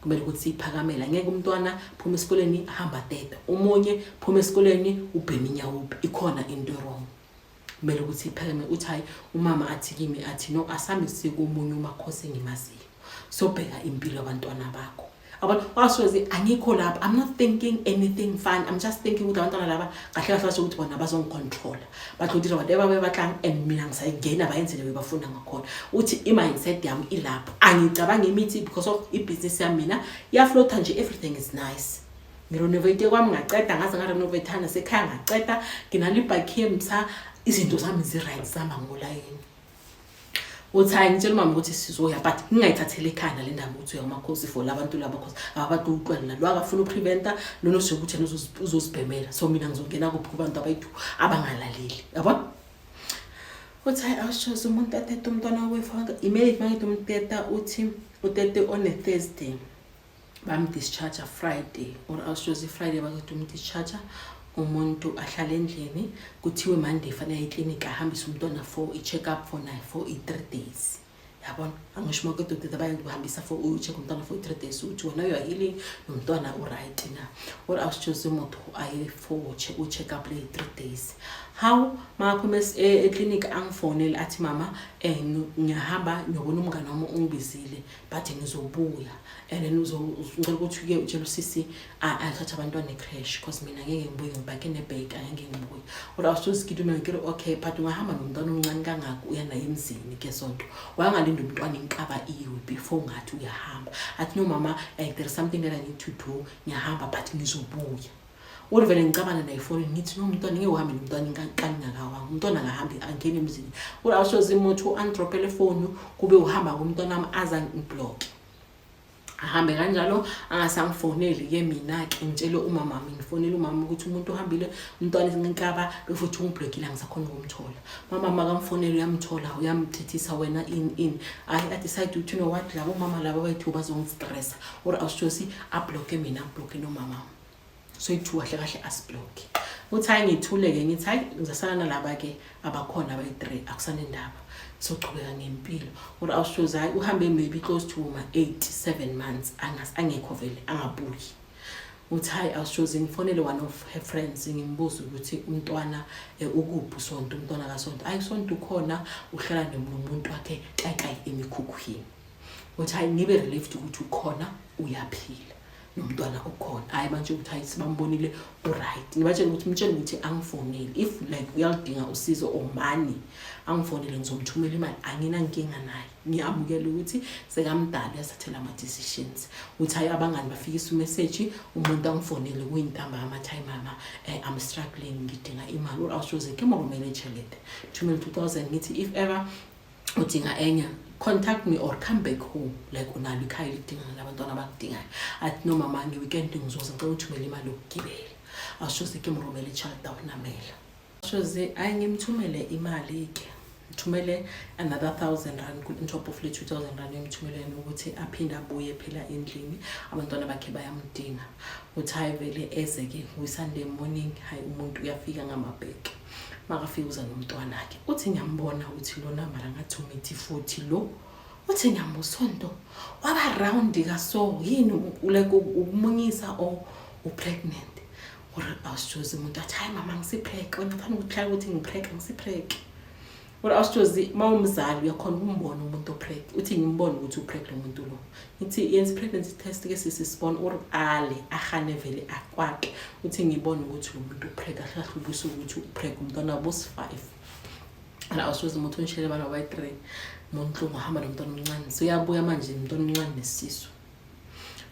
kumele ukuthi siyiphakamele. Angeke umntwana phuma esikoleni ahamba teta, omunye phuma esikoleni ubhema inyawupe, ikhona into wrong, kumele ukuthi iphakame." Uthi hayi, umama athi kimi, athi, "No, asambe sikomunye umakhosi engimaziyo, sobheka impilo yabantwana bakho." Abantu washozi, angikho lapho, I'm not thinking anything fun, I'm just thinking ukuthi abantwana laba kahle kahle basho ukuthi bona bazongicontrola, batlo dira whatever bebatlang, and mina ngisayingena, bayenzele bebafuna ngakhona. Uthi i-mindset yami ilapho, angicabangi imithi because of ibhizinisi yami mina iyaflota nje, everything is nice. Ngirenovate kwami, ngaceda, ngaze ngarenovate nasekhaya, ngaceda, nginalo ibhakhi emtha, izinto zami zi-right, zihamba ngolayini. Uthi hayi, ngitshela umama ukuthi sizoya, but ngingayithatheli ekhanda le ndaba ukuthi uya kumakhosi for labantu laba, cause ababantu uqwela lo akafuna upreventa lona osho ukuthi yena uzozibhemela, so mina ngizongena kuphi kubantu abayi-two abangalaleli, yabona? Uthi hayi, awushoze, umuntu atete umntwana wethu immediately. Mangithi umteta, uthi utete on a Thursday, bamdischarge Friday, or awushoze, Friday bakuthi umdischarge, umuntu ahlale endlini, kuthiwe Monday fanele aye eklinikhi, ahambise umntwana for i-check up for naye for i-3 days, yabona? Angisho makedodeda bayahambisa for ucheck umntwana for i-3 days, ukuthi wena you are healing, nomntwana u-right na. Or awusitshoze, motho aye for u-check up le 3 days. How makaphuma eklinikhi, angifonele, athi, "Mama, ngiyahamba ngiyobona umngane wami, ungibizile, but ngizobuya, and then ngicela ukuthi-ke utshele usisi athathe abantwana ecreche, 'cause mina ngeke ngibuye, ngibhake nebhek, angeke ngibuye." Or awusozikidume, ngikere, "Okay, but ungahamba nomntwana omncane kangaka, uya naye emzini ke sonto, wangalinda umntwana inkaba iwe before ngathi uyahamba?" Athi, "No mama, like there is something that I need to do, ngiyahamba but ngizobuya." Uri vele ngicabana naye efonini, ngithi, "No, umntwana ngeke uhambe nomntwana inkani ngakawanga, umntwana akahambi angene emzini." Uri awushoze, imoto andropele ifoni, kube uhamba kumntwana wami, aza ngiblock. Ahambe kanjalo, angasangifoneli-ke mina-ke. Ngitshele umamami, ngifonele umama ukuthi umuntu uhambile, umntwana inkaba befuthi ungiblokile, angisakhona ukumthola. Mama makamfonele uyamthola, uyamthethisa wena in in. Hayi, a-decide ukuthi, you know what, labo mama laba bayithu bazongistressa, or awushosi ablocke mina, ablocke nomama. So ithu kahle kahle asiblocke. Uthi hayi, ngithule-ke, ngithi hayi, ngizasala nalaba-ke abakhona abayi-three, akusanendaba, sochubeka ngempilo. Or awushozi hayi, uhambe maybe close to ma 8 7 months angekho vele, angabuyi. Uthi hayi, awushozi ngifonele one of her friends, ngimbuza ukuthi umntwana ukuphi uSonto, umntwana kaSonto. Hayi, uSonto ukhona, uhlala nomuntu wakhe kayi emikhukhwini. Uthi hayi, ngibe relieved ukuthi ukhona, uyaphila, nomntwana ukhona. Hayi manje ukuthi hayi, sibambonile, u-right. Ngibatshela ukuthi mtshele ukuthi angifonele if like uyaludinga usizo or money, angifonele, ngizomthumela imali, anginankinga naye, ngiyamukela ukuthi sekamdala, uyasathathela ama-decisions. Uthi hayi, abangani bafikisa umessage, umuntu angifonele kuyintambama, athi hayi mama, I'm struggling, ngidinga imali. Or awushoze ke mo romele tšhelete, thumele 2000, ngithi if ever udinga enye, contact me or come back home, like unalo ikhaya elidinga nabantwana abakudingayo. Athi no mama, nge-weekend ngizoza, ngicela uthumele imali yokugibela. Awushoze ke mromele itšhelete, awunamela. Shoze hayi, ngimthumele imali-ke, ngithumele another R1000 on top of le R2000 emthumeleni, ukuthi aphinde abuye phela endlini, abantwana bakhe bayamdinga. Uthi hayi, vele eze-ke kwi-Sunday morning. Hayi, umuntu uyafika ngamabheke, makafika uza nomntwana-ke. Uthi ngiyambona ukuthi lona mara ngathi umithi futhi lo. Uthi ngiyambusonto waba round kaso yini, like ukumunyisa or u-pregnant? Or awusitshozi umuntu athi hayi mama, ngisipreg, wena uthanda ukuhlala ukuthi ngipreg, ngisipreg. Or awusitshozi, uma umzali uyakhona ukumbona umuntu opreg. Uthi ngimbone ukuthi upreg lo muntu lo. Ngithi yenza i-pregnancy test ke sisi sibone, or ale ahane vele akwake. Uthi ngibone ukuthi lo muntu upreg, kahle kahle ubuse ukuthi upreg, umntwana bosi-5 la. Awusitshozi umuntu ungishele bana bayi-three mo ntlong, wahamba nomntwana omncane, so uyabuya manje umntwana omncane nesisu.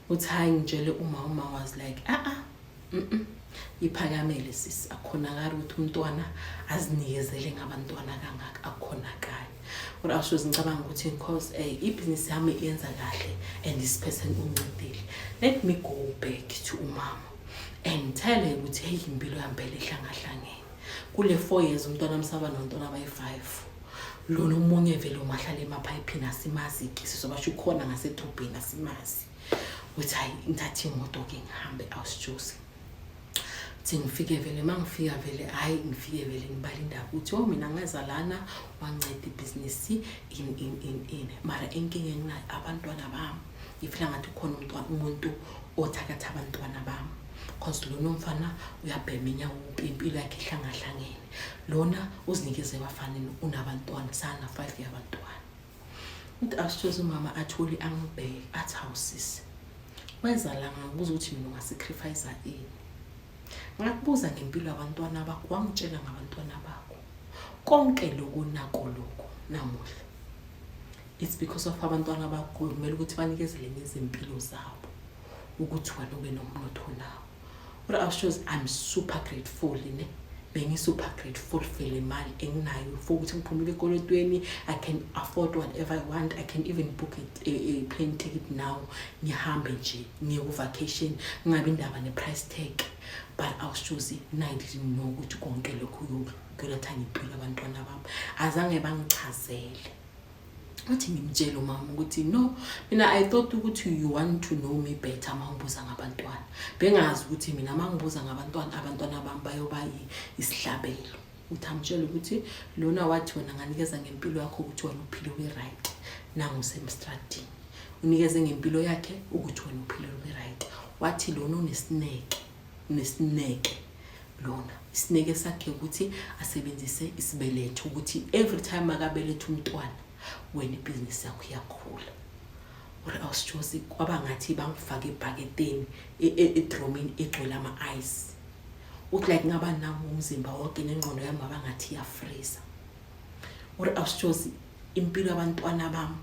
Uthi hayi, ngitshele uma, uma was like, ah ah, iphakamele sisi, akukhonakali ukuthi umntwana azinikezele ngabantwana kangaka, akukhonakali. Kodwa awushozi ngicabanga ukuthi because ibhizinisi yami iyenza kahle and this person ungincedile, let me go back to umama and tell her ukuthi hey, impilo yami phela ihlangahlangene kule 4 years, umntwana msaba nontwana abayi-5, lona omunye vele umahlala emaphayiphini, asimazi-ke, sizobasho ukhona ngasedrobheni, asimazi. Uthi hayi, ngithathe imoto-ke ngihambe. Awusijosi thi ngifike vele, uma ngifika vele, hhayi, ngifike vele ngibala indaba ukuthi oh, mina ngeza lana, wanceda ibhizinisi in in in in, mara inkinga enginayo abantwana bami, ngifila ngathi kukhona umuntu othakatha abantwana bami, cause lona umfana uyabhema inyawupe, impilo yakhe ihlangahlangene, lona uzinikeze ebafaneni, unabantwana sana 5 yabantwana. Uthi asithoze umama athole angibheke, athi hawu sisi, weza la ngakubuza ukuthi mina ungasacrifice ini, ngakubuza ngempilo yabantwana bakho, wangitshela ngabantwana bakho, konke lokhu nako lokhu namuhla, it's because of abantwana bakho. Kumele ukuthi banikezele ngezimpilo zabo ukuthi wena ube nomnotho nawo. Kodwa awushozi, I'm super grateful ne, bengi-super grateful for le mali enginayo, for ukuthi ngiphumile ekolotweni. I can afford whatever I want. I can even book a plane ticket now, ngihambe nje ngiye ku-vacation, ngingabi indaba ne-price tag. But awushozi, I didn't know ukuthi konke lokhu kuyoletha ngempilo abantwana bami, azange bangichazele. Wathi ngimtshele umama ukuthi no, mina I thought ukuthi you want to know me better uma ngibuza ngabantwana, bengazi ukuthi mina uma ngibuza ngabantwana, abantwana bami bayoba isihlabelo. Uthi amtshele ukuthi lona wathi wena nganikeza ngempilo yakho ukuthi wena uphile ube right, nangu usemstradini, unikeze ngempilo yakhe ukuthi wena uphile ube right. Wathi lona unesineke, unesineke lona, isineke sakhe ukuthi asebenzise isibeletho, ukuthi every time akabeletha umntwana, wena ibhizinisi yakho iyakhula. Ore awusitshosi, kwaba ngathi bangifake ebhaketeni, edromini egcwele ama-ice. Uthi like ngaba nami umzimba wonke nengqondo yami ngaba ngathi iyafreeza. Ore awusitshosi, impilo yabantwana bami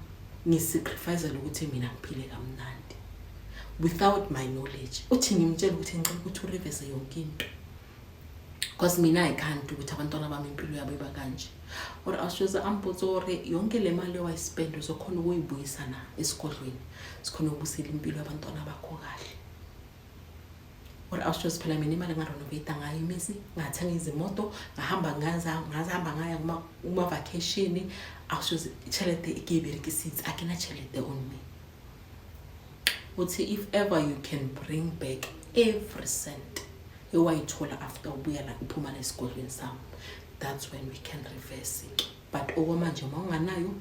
ngisacrificele ukuthi mina ngiphile kamnandi without my knowledge. Uthi ngimtshela ukuthi ngicela ukuthi ureverse yonke into. Because mina I can't ukuthi abantwana bami impilo yabo iba kanje. Or awushoze ambotse gore yonke le mali owayispend uzokhona ukuyibuyisa na esigodlweni, sikhona ukubusela impilo yabantwana bakho kahle. Or awushoze phela mina imali ngarenovate ngayo imizi, ngathenga izimoto, ngahamba ngazahamba ngaya kuma-vacation. Awushoze tšhelete e ke e berekisitse, a ke na tšhelete on me. Uthi if ever you can bring back every cent ewayithola after ubuya la, uphuma la esigodlweni sami, that's when we can reverse it. But okwamanje uma unganayo,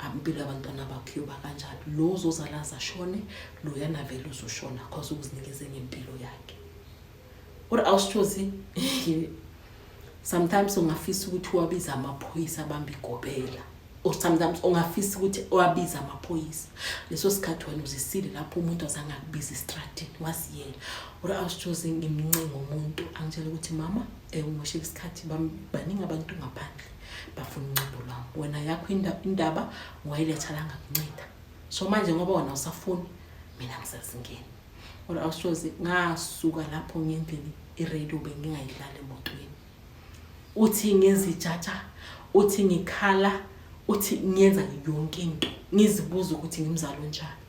impilo yabantwana bakho iyoba kanjani? Lo uzozalaza ashone, loyana vele uzoshona cause ukuzinikeze ngempilo yakhe. Or awusitshozi, sometimes ungafisa ukuthi uwabize amaphoyisa abambe igobela, or sometimes ungafisa ukuthi uwabize amaphoyisa. Leso sikhathi wena uzisile lapho umuntu azange akubiza estradini, wasiyela. Or awusitshozi, ngimncenga umuntu angitshela ukuthi, "Mama, umoshela isikhathi, baningi abantu ngaphandle bafuna uncedo lwami. Wena yakho indaba wayiletha la, ngakunceda. So manje ngoba wena usafuni, mina ngisazingeni." Or awusitshozi, ngasuka lapho ngendlini, iradio bengingayidlali emotweni. Uthi ngizijaja, uthi ngikhala, uthi ngiyenza yonke into, ngizibuza ukuthi ngimzali onjani.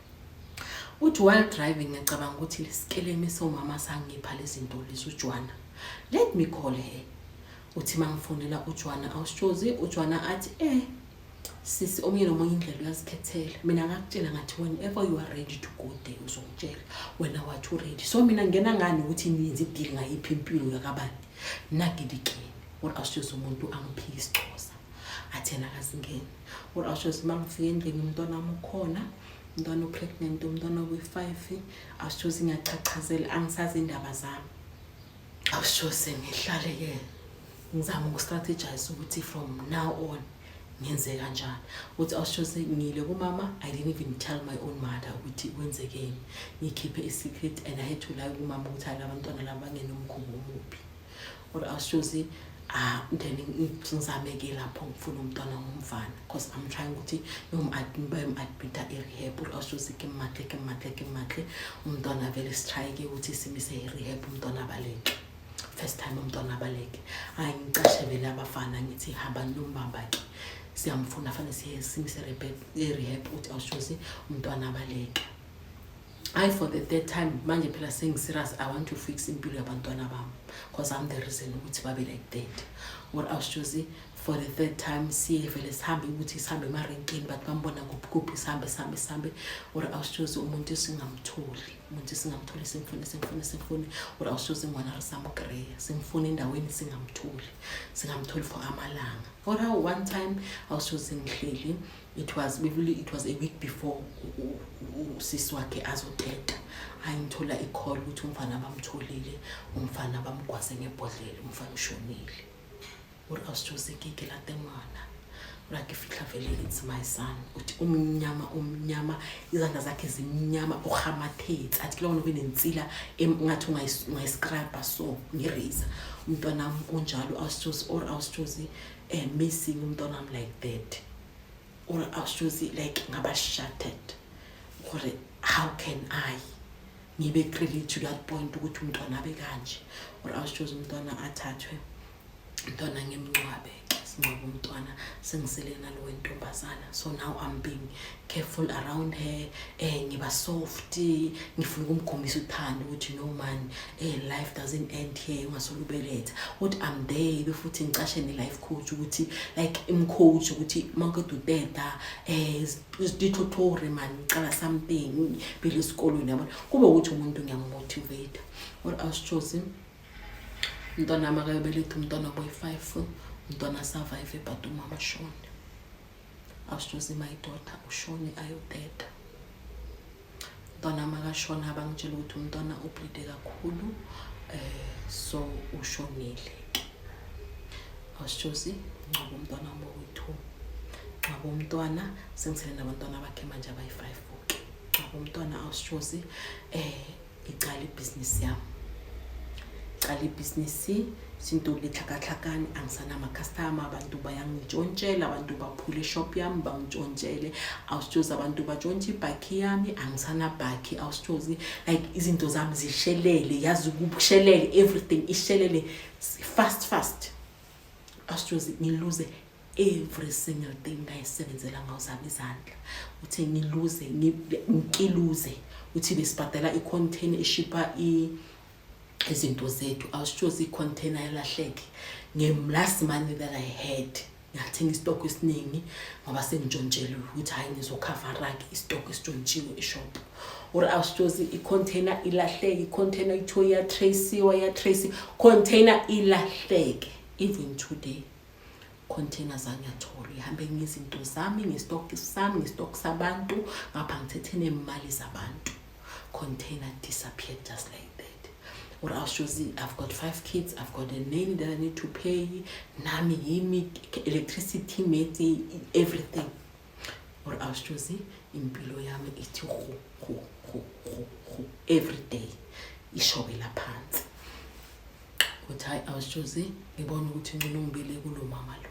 Uthi while driving ngiyacabanga ukuthi lesikelemi somama sangipha lezi zinto lezi, uJwana, let me call her. Uthi mangifonela uJwana, awusitshozi, uJwana athi, "Sisi, omunye nomunye indlela uyazikhethela. Mina ngakutshela ngathi whenever you are ready to go there uzongitshela. Wena wathi uready, so mina ngena ngani ukuthi niyenze i-deal ngayiphi impilo yakabani nakilikini?" Or awusitshozi, umuntu angiphike isiXhosa, athi yena akazingeni. Or awusitshozi, uma ngifika endlini umntwana wami ukhona, umntwana upregnant, umntwana obuyi-5. Awusitshozi, ngiyachachazela, angisazi indaba zami. Awusitshozi, ngihlale-ke ngizama ukustrategize ukuthi from now on ngenze kanjani. Uthi awusitshozi, ngile kumama, I didn't even tell my own mother ukuthi kwenzekeni, ngikhiphe i-secret and I had to lie kumama ukuthi hayi, labantwana laba bangenomkhubo omubi. Or awusitshozi, ah, then ngizame-ke lapho ngifuna umntwana ngumfana because I'm trying ukuthi bayom-admita e-rehab. Or awusitshozi, ke mmatle, ke mmatle, ke mmatle umntwana vele, sitry-ke ukuthi simise i-rehab, umntwana abaleke. First time umntwana abaleke. Hayi, ngicashe vele abafana, ngithi hamba nombamba-ke, siyamfuna, fanele siye simise e-rehab. Uthi awusitshozi, umntwana abaleke. Hayi, for the third time manje phela sengi-serious, I want to fix impilo yabantwana bami because I'm the reason ukuthi babe like that. Or awusitshozi, for the third time siye vele sihambe ukuthi sihambe emarenkini, but bambona kuphi kuphi, sihambe, sihambe, sihambe. Or awusitshozi, umuntu singamtholi, umuntu singamtholi, simfune, simfune, simfune. Or awusitshozi, ngwana re samkreya, simfune endaweni, singamtholi, singamtholi for amalanga. Or how one time awusitshozi, ngihleli, it was a week before usisi wakhe azoteta. Hayi, ngithola i-call ukuthi umfana bamtholile, umfana bamgwaze ngebhodlela, umfana ushonile. Uri awusitshozi, ke late ngwana ura ke fitlha vele, it's my son. Uthi umnyama, umnyama, izandla zakhe zimnyama, uhamathetse. Athi kula kube nensila ngathi ungayiscrapa so ngerazor. Umntwana wami unjalo, awusitshozi. Or awusitshozi, missing umntwana wami like that, or awusitshozi, like ngaba shattered gore how can I ngibe credit to that point ukuthi umntwana abe kanje. Or awusitshozi, umntwana athathwe, umntwana ngimngcwabe ke, singcwabe umntwana, sengisele nalo wentombazana. So now I'm being careful around her, ngiba soft, ngifuna ukumkhombisa uthando ukuthi no man, life doesn't end here, ungasolubeletha. Ukuthi I'm there futhi ngicashe ne-life coach ukuthi like imcoach ukuthi mawuqeda uteta dithothore man, ngicala something phela esikolweni, yabona, kube ukuthi umuntu ngiyammotivate. Or awusitshozi, umntwana wami akayobeletha umntwana boyi-5, umntwana survive but umama shone. Awusitshozi, my daughter ushone ayoteta. Umntwana wami akashona, bangitshela ukuthi umntwana ubleede kakhulu, so ushonile ke. Awusitshozi, ngcwaba umntwana wami oyi-2, ngcwaba umntwana, sengisele nabantwana bakhe manje abayi-5 ke. Ngcwaba umntwana, awusitshozi, icala ibhizinisi yami. Qala ibhizinisi, izinto litlhakatlhakane, angisanama-customer, abantu bayangitshontshela, abantu baphule ishop yami bangitshontshele. Awusitshozi, abantu batshontshe ibhakhi yami, angisanabhakhi. Awusitshozi, like izinto zami zishelele, yazi kushelele everything, ishelele fast fast. Awusitshozi, ngiluze every single thing ngayisebenzela ngawo zami izandla. Uthi ngiluze, ngikiluze. Uthi besibhadala i-container eshipha izinto zethu. Awusitshozi, i-container yalahleke. Nge-last money that I had, ngathenga isitokho esiningi ngoba sengitshontsheliwe, ukuthi hhayi, ngizokhavara-ke isitokho esitshontshiwe eshop. Or awusitshozi, i-container ilahleke, i-container ithiwe iyatraciwa, iyatrace, container ilahleke. Even today container zange yatholwa. Ihambe ngezinto zami, ngestok sami, ngestok sabantu ngapha, ngithethe nemali zabantu. Container disappeared just like that. Or awushozi, I've got five kids, I've got a nanny that I need to pay, nami yimi, electricity, metsi, everything. Or awushozi, impilo yami ithi hu hu hu hu hu every day, ishobela phansi. Uthi hayi, awushozi, ngibona ukuthi ngcono ngibele kulo mama lo,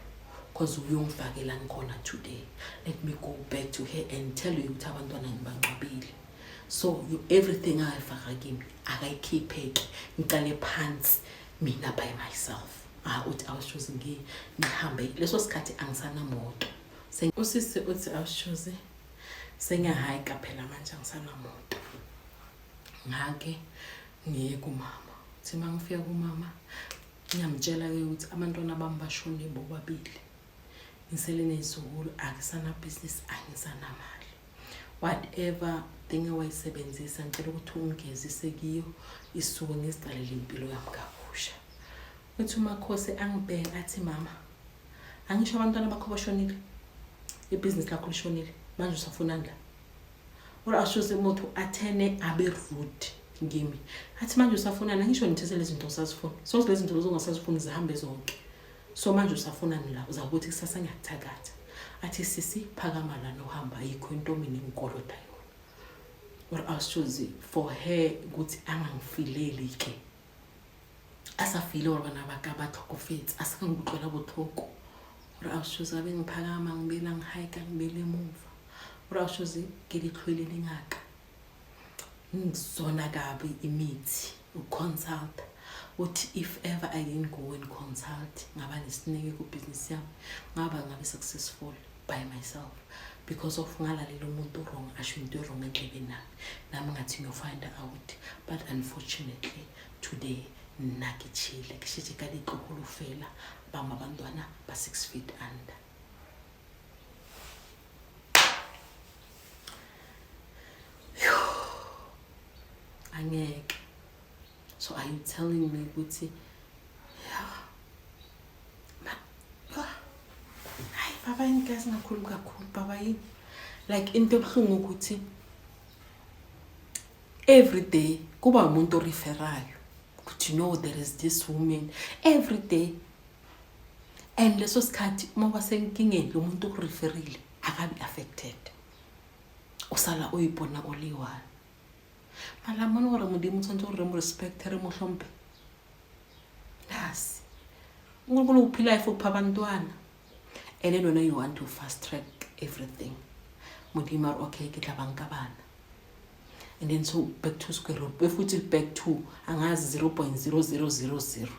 cause uyongifakela ngikhona today. Let me go back to her and tell you ukuthi abantwana ngibangcwabile, so you, everything ayifaka kimi akayikhiphe-ke, ngicale phansi mina by myself. Ah, uthi awushozi, ngihambe leso sikhathi angisanamoto. Usisi uthi awushozi, sengiyahayika phela manje, angisanamoto. Ngake ngiye kumama. Uthi uma ngifika kumama, ngiyamtshela-ke ukuthi abantwana bami bashone bobabili, ngisele ney'zukulu, akusanabhizinisi, angisanamali. Whatever thing ewayisebenzisa, ngicela ukuthi ungigezise kiyo, isuke ngiziqalele impilo yami kabusha. Uthi umakhosi angibheke athi, "Mama, angisho abantwana bakho bashonile, ibhizinisi lakho lishonile, manje usafunani la?" Or ashuze umuntu athene abe rude ngimi, athi, "Manje usafunani? Angisho ngithethe lezi zinto usazifuna, so lezi zinto lezo ongasazifuni zihambe zonke, so manje usafunani la? Uzakuthi kusasa ngiyakuthakatha." Athi, "Sisi, phakama lana uhamba, ayikho into mina engikoloda yona." Or awushozi, for her ukuthi angangifileli ke, a sa file gore bana ba ka ba tlhokofetse, a se ka nkutlwela botlhoko. Gore awushozi, abe ngiphakama, ngibela ngihayika, ngibele emuva. Gore awushozi, ke ditlhoile dingaka, ngizona kabi imithi, uconsult. Uthi if ever I didn't go and consult, ngaba nesineke kubhizinisi yami, ngaba ngabe successful by myself, because of ngalalela umuntu wrong, asho into wrong endlebeni nami, nami ngathi ngiyofind out. But unfortunately today nna ke tšhile, ke šetše ka ditlogolo fela bangwe, abantwana ba 6 feet under. Angeke. So are you telling me ukuthi hayi baba yini guys, ngakhulumi kakhulu, baba yini? Like into ebuhlungu ukuthi every day kuba umuntu oreferayo ukuthi no, there is this woman every day, and leso sikhathi uma basenkingeni, lo muntu okureferile akabi affected, usala uyibona oliwane malamone gore Modimo tshwanetse gore re mo respecte, re mo hlomphe. Nasi uNkulunkulu uphi life, upha abantwana, and then wena you want to fast track everything. Modimo a re, "Okay, ke tla banka bana," and then so back to square root, futhi back to angazi 0.0000,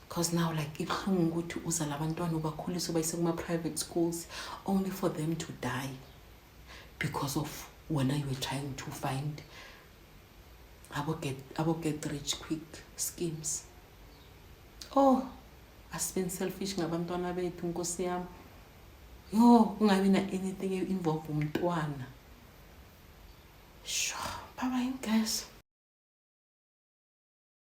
because now like ibuhlungu ukuthi uzala abantwana, ubakhulise, ubayise kuma-private schools, only for them to die because of wena you were trying to find abo get rich quick schemes. Oh, asibeni selfish ngabantwana bethu, nkosi yami. Yo, kungabi na anything involve umntwana. Sure, bye bye guys.